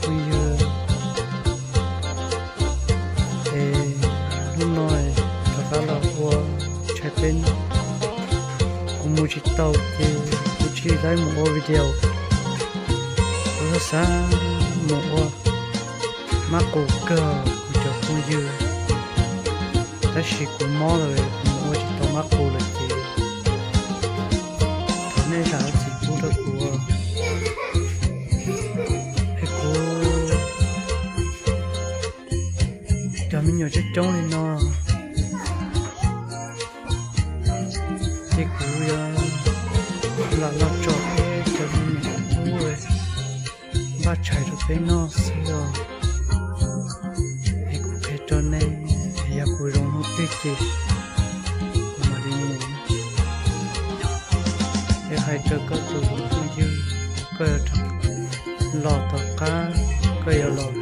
Phooj ywg, es hnub no rov qab los ua tshais peb, kuv mus tsis tau ces kuv tsis tau mus ua video. Kuv xav mus ua, mab qus kawg kuv cov phooj ywg, tab sis kuv mob lawm kuv mus ua tsis tau mab qus lawm ces thov nej zam txim pub rau kuv. Es kuv cov me nyuam coob coob li no, ces kuv yuav lam los tso peb cov me nyuam ub npaj tshais rau peb noj xwb os. Es kuv qhia rau nej, yog kuv zoo hnub twg ces kuv mam li mus. Es hais rau koj tus phooj ywg, koj yuav los tom qab, koj yuav los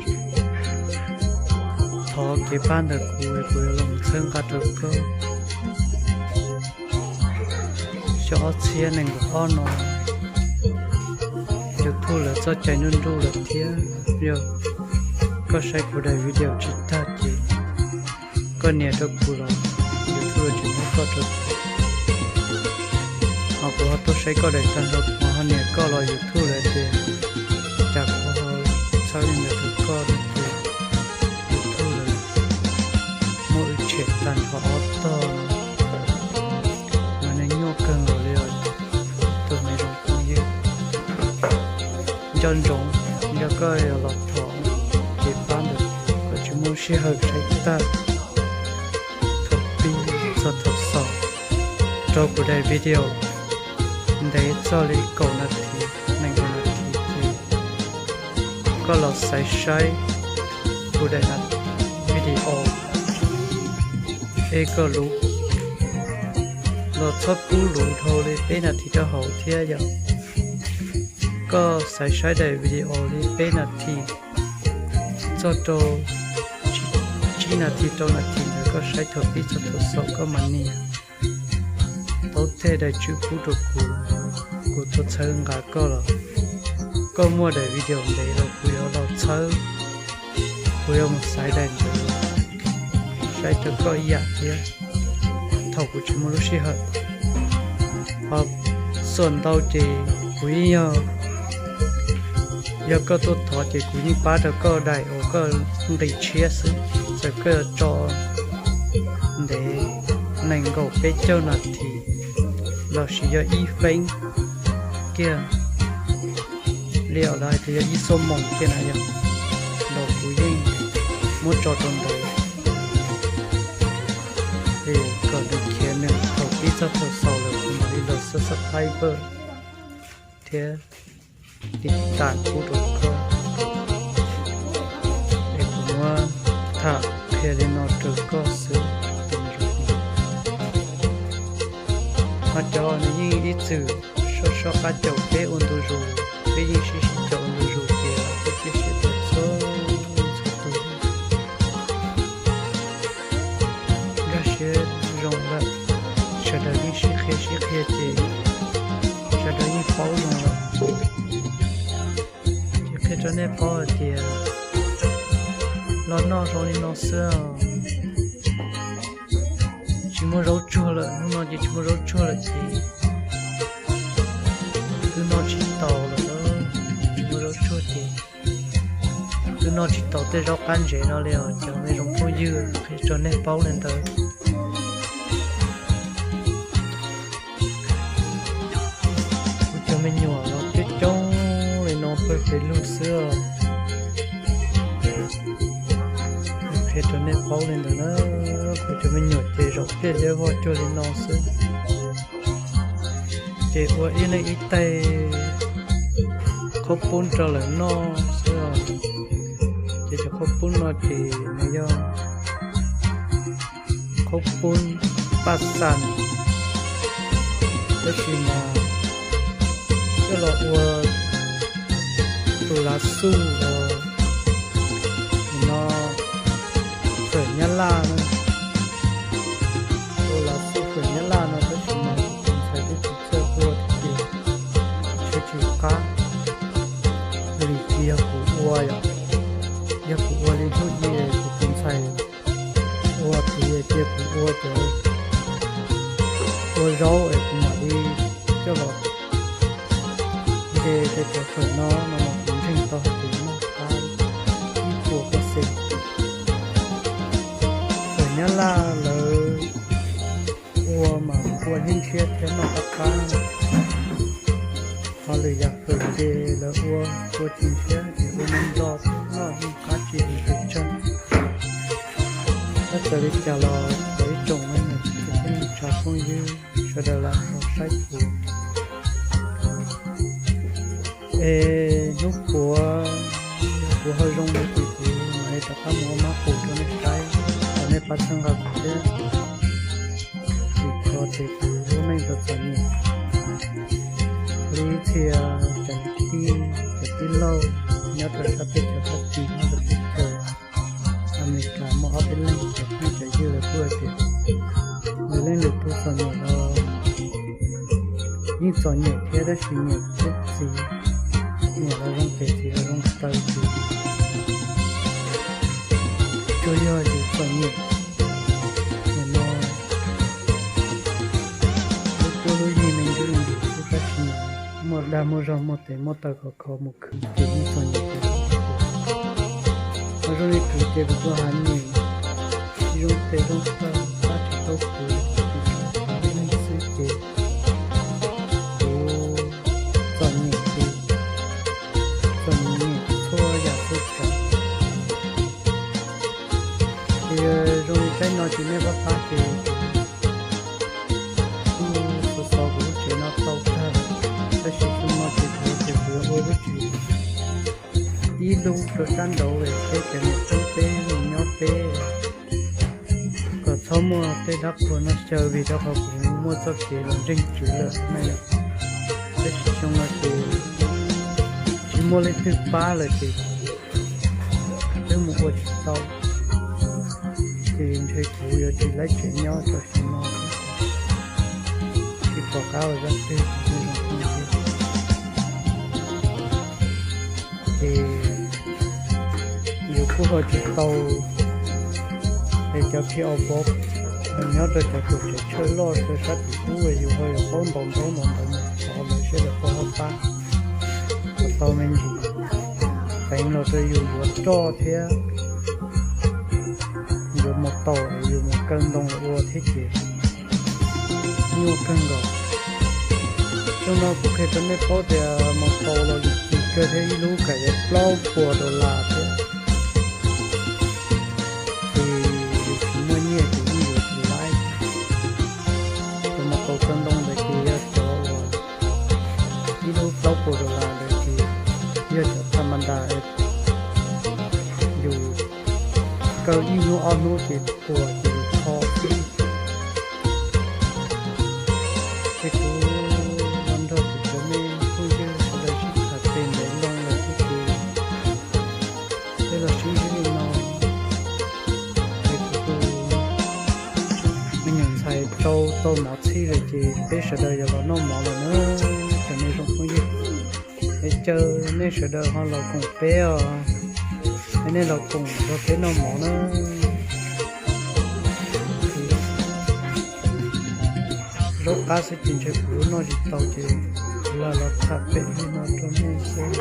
thov kev pab ntawm kuv, kuv yuav los txhawb nqa rau koj. Xyoo ob txhiab nees nkaum ob no, YouTube lawv txoj cai nruj nruj lawm thiab, yog koj saib kuv daim video tsis tag ces koj nias rau kuv los YouTube tsis muab koj rau kuv. Ho kuv ho tuaj saib koj daim tag nrho, kuv ho nias koj los YouTube lawv tias cas kuv ho txhawb li ntawd rau koj no ces YouTube lawv muab wb tshem tag nrho ob tog no. Mas nws nyuaj kawg nkaus li os tus me zoo phooj ywg. Nco ntsoov, yog koj yuav los thov kev pab ntawm koj tsis muaj sij hawm saib tag, thaum pib txog thaum xaus rau kuv daim video ntev txog li kaum nas this, nees nkaum nas this ces koj los xaiv saib kuv daim video es kom luv los txhob pub luv dhau li peb nas this rau hauv thiab yom. Koj xaiv saib daim video li peb nas this txog rau tsib nas this rau nas this ntawd koj saib thaum pib txog thaum xaus koj mam nias. Tau tej daim tswv pub rau kuv, kuv tuaj txhawb nqa koj los koj muaj daim video ntev los kuv yuav los txhawb, kuv yuav mus xaiv daim ntawd saib rau koj ib yam thiab thaum kuv tsis muaj lub sij hawm. Ho xuam ntau ces kuv yeej yog, yog koj tuaj thov ces kuv yeej pab rau koj daim uas koj nqis tshiab xwb. Txawm koj yuav tso ntev nees nkaum peb caug nas this lossis yog ib feeb kiag li os, lawv hais tias yog ib xuab moos kiag na yog, los kuv yeej muab tso rau ntawd es kom nws khiav nws thaum pib txog thaum xaus lawm kuv mam li los subscribe thiab tiv tas pub rau koj. Es kuv muab tham qhia li no rau koj xwb. Ho cov nws yeej ib txwm soj soj qab caum peb ua ntu zus, peb yeej sib sib caum ua ntu zus ces peb cia siab tias txhua txhua tus nkag siab zoo lawm, sawv daws yeej sib qhia sib qhia ces sawv daws yeej paub zoo lawm. Ces qhia rau nej paub hais tias los noj zoo li no xwb os. Tsis muaj zaub tsuag lawm, hnub no ces tsis muaj zaub tsuag lawm ces twb noj tsis tau lawm, tsis muaj zaub tsuag ces twb noj tsis tau tej zaub qab ntsev no li os cov me zoo phooj ywg, qhia rau nej paub li ntawd. Kuv cov me nyuam los coob coob li no pawg pes lug xwb os. Qhia rau nej paub li ntawd na, kuv cov me nyuam ces zaum pliaj liab vog cuag li no xwb. Ces ua ib leeg ib tais qhaub poob rau lawv noj xwb os. Ces cov qhaub poob no ces nws yog qhaub poob paj xas, tab sis mas coj los ua tus lav xuj uas no fawm nyab laj na, ua lav xuj fawm nyab laj no tab sis mas tus ntxhais twb tsis txawj ua tiag tiag, tsis qab li. Yog kuv ua yom, yog kuv ua li hnub ib kuv tus ntxhais ua, kuv cia kuv ua cov, ua zaub es kuv mam li coj los nce rau cov fawm no no mas kuv ntseeg tau hais tias noj qab ib puas poj xees. Fawm Nyab Laj lawv ua mas ua hlib ntshiab thiab noj qab qab. Ho lwm yam fawm ces lawv ua, ua tsis ntshiab ces ua me nto thiab noj yeej qab tsis ntws tsawg. Tab txawm li cas los thov ib tsoom me nyuam kwv tij neej tsa phooj ywg sawv daws lam ho saib kuv es hnub puav yog kuv ho zoo li ces kuv mam li rov qab mus ua mab qus rau nej saib, thov nej pab txhawb nqa kuv thiab. Vim qhov tias kuv lub neej txom txom nyem, li ib txhia cov niam tij, cov tij laug nyob rau sab teb chaws Fab Kis, nyob rau teb chaws Amelikas muaj ob peb leeg cov phooj cov ywg lawv kuj hais tias lawv leej lwm tus txom nyem los yeej txom nyem thiab tab sis niam thiab txiv, niam los zoo ces txiv los zoo taw ces tsuas yog yus txom nyem. Nim no lub cuab lub yig me ntsis xwb tab sis muaj dag muaj zog muaj tes muaj taw khov kho mus khwv ces yeej txom nyem ces ho zoo li kuv ces kuv tus hav nws zoo tes zoo taw pab tsis tau kuv, kuv tsis tau kuv neeg xwb ces kuv txom nyem ces txom nyem txhua yam txhua tsav. Ces zoo li tsaib no ces nej pab pab ces kuv kuj xov xov kuv lub tsev no tau tag, tab sis xyoo no ces kuv ces kuv yuav ua lub tsev ib lub rau sab nraud es peb cov niam tub peb mus nyob peb kom txhob muaj tej dab qhuas no xyaw vim rau qhov kuv muaj txoj kev los ntseeg tswv lawm na yom. Tab sis xyoo no ces tsis muaj leej twg pab lawm ces twb mus ua tsis tau, ces ntshe kuv yuav tsis laib tsev nyob rau xyoo no, tsis pom qab ua zaj twg. Ces yus kuj ho tsis tau es cov P R Box nyob rau cov tuam tsev tshawj loj rau sab tim ub es yus ho yuav paub ntaus ntaub ntaus ntawv mus thov lawv seb lawv puas ho pab kom tau me ntsis, teev los rau yus yuav roj thiab yuav mus taus yus mus kaw ntoo los ua thiab ces nyuaj kawg nkaus. Xyoo no kuv qhia rau nej paub tias mus taus los yus txi kawg thiab ib lub kam yog plaub puas dollar thiab. Ces yus tsis muaj nyiaj ces yeej yuav tsis laib. Cov mus taus kaw ntoo ntawd ces yog cov uas ib lub plaub puas dollar ntawd ces yog cov tha ma nda, yus kaw ib hnub ob hnub ces puas ces yus kho xwb. Ces kuv los nrog kuv cov me phooj ywg sawv daws sib tham tes ntev loo lawm thiab ces peb los sib ntsib li no. Ces kuv tus me nyuam ntxhais rau tau mov txhij lawm ces peb sawv daws yuav los noj mov lawm na. Cov me zoo phooj ywg, es caw nej sawv daws ho los koom peb os, es nej los koom nrog peb noj mov na. Zaub qab xwb ces ntshe kuv noj tsis tau ces kuv lam los tham pem li no rau nej xwb.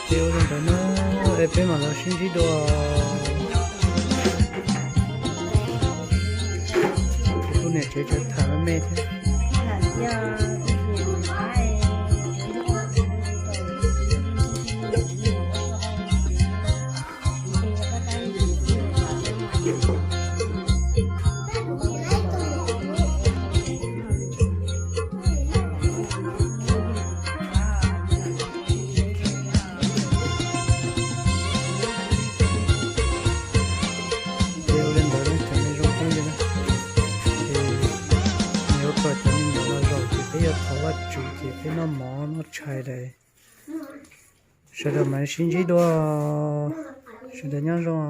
Ces ua li ntawd na, es peb mam los sib ntsib dua. Kuv tus niam tsev tseem tham me me thiab. Ces ua li ntawd cov me zoo phooj ywg na, ces yuav kom cov me nyuam no zaum ces peb yuav thov Vajtswv ces peb noj mov noj tshais lawm. Sawv daws mam sib ntsib dua, sawv daws nyob zoo.